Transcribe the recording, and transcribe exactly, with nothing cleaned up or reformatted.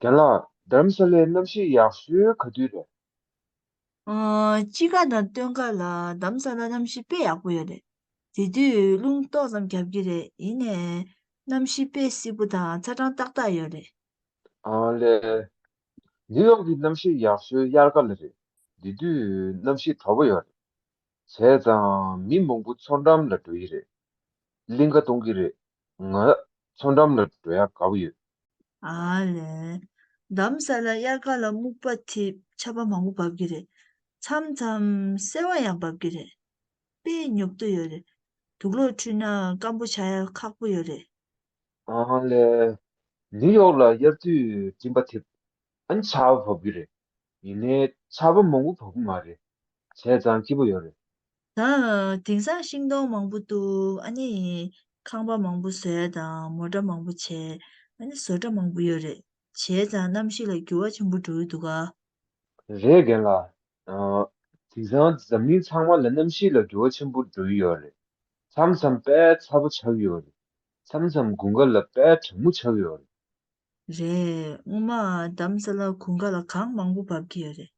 རྒན་ལགས། རྡ་རམ་ས་ལའི་གནམ་གཤིས་ཡག་ཤོས་ག་དུས་རེད། ཨ། དཔྱིད་ཀ་དང་སྟོན་ཀ་ལ་རྡ་རམ་ས་ལ་གནམ་གཤིས་དཔེ་ཡག་པོ་ཡོད་རེད། དེ་དུས་རླུང་ཏོག་ཙམ་རྒྱབ་ཀྱི་རེད། ཡིན་ནའི་གནམ་གཤིས་དཔེ་བསིལ་པོ་དང་ཚ་གྲང་ཏག་ཏག་ཡོད་རེད། ཨ་ལས། ནིའུ་ཡོག་གི་གནམ་གཤིས་ཡག་ཤོས་དབྱར་ཁ་ལ་རེད། དེ་དུས་གནམ་གཤིས་དྲོ་པོ་ཡོད་རེད། བྱས་ཙང་མི་མང་པོ་མཚོ་འགྲམ་ལ་འགྲོ་ཡི་རེད། གླིང་ག་གཏོང་གི་རེད། ང་མཚོ་འགྲམ་ལ་འགྲོ་ཡག་དགའ་པོ་ཡོད། ཨ་ལས། རྡ་རམ་ས་ལ་དབྱར་ཁ་ལ་སྨུག་པ་འཐིབས། ཆར་པ་མང་པོ་འབབ་ཀྱི་རེད། མཚམས་མཚམས་སེར་བ་ཡང་འབབ་ཀྱི་རེད། དཔེ་ཉོབ་ཏོ་ཡོད་རེད། དུག་ལོག་འཁྲུད་ན་སྐམ་པོ་ཆགས་ཡག་ཁག་པོ་ཡོད་རེད། ཨ་ལས། ནིའུ་ཡོག་ལ་དབྱར་དུས་སྤྲིན་པ་འཐིབས། ཨ་ནི་ཆར་པ་བབས་ཀྱི་རེད། ཡིན་ནའི་ཆར་པ་མང་པོ་བབས་ཀྱི་མ་རེད། བྱས་ཙང་སྐྱིད་པོ་ཡོད་རེད། ད་དེང་སང་ཤིང་སྡོང་མང་པོ་འདུག་ཨ་ནི་ཁང་པ་མང་པོ་བཟོ་ཡ་དང་མོ་ཊ་མང་པོ་བྱས། ཨ་ནི་བཟོ་གྲྭ་མང་པོ་ཡོད་རེད། བྱས་ཙང་གནམ་གཤིས་ལ་འགྱུར་བ་ཆེན་པོ་འགྲོ་གི་འདུག་ག་རེད་རྒན་ལགས། ཨ། དེང་སང་འཛམ་གླིང་ཚང་མ་ལ་གནམ་གཤིས་ལ་འགྱུར་བ་ཆེན་པོ་འགྲོ་ཡི་ཡོད་རེད། མཚམས་མཚམས་དཔེ་ཚ་པོ་ཆགས་ཀྱི་ཡོད་རེད། མཚམས་མཚམས་དགུན་ཁ་ལ་དཔེ་གྲང་མོ་ཆགས་ཀྱི་ཡོད་རེད། རེད། སྔོན་མ་རྡ་རམ་ས་ལ་དགུན་ཁ་ལ་གངས་མང་པོ་འབབ་ཀྱི་ཡོད་རེད།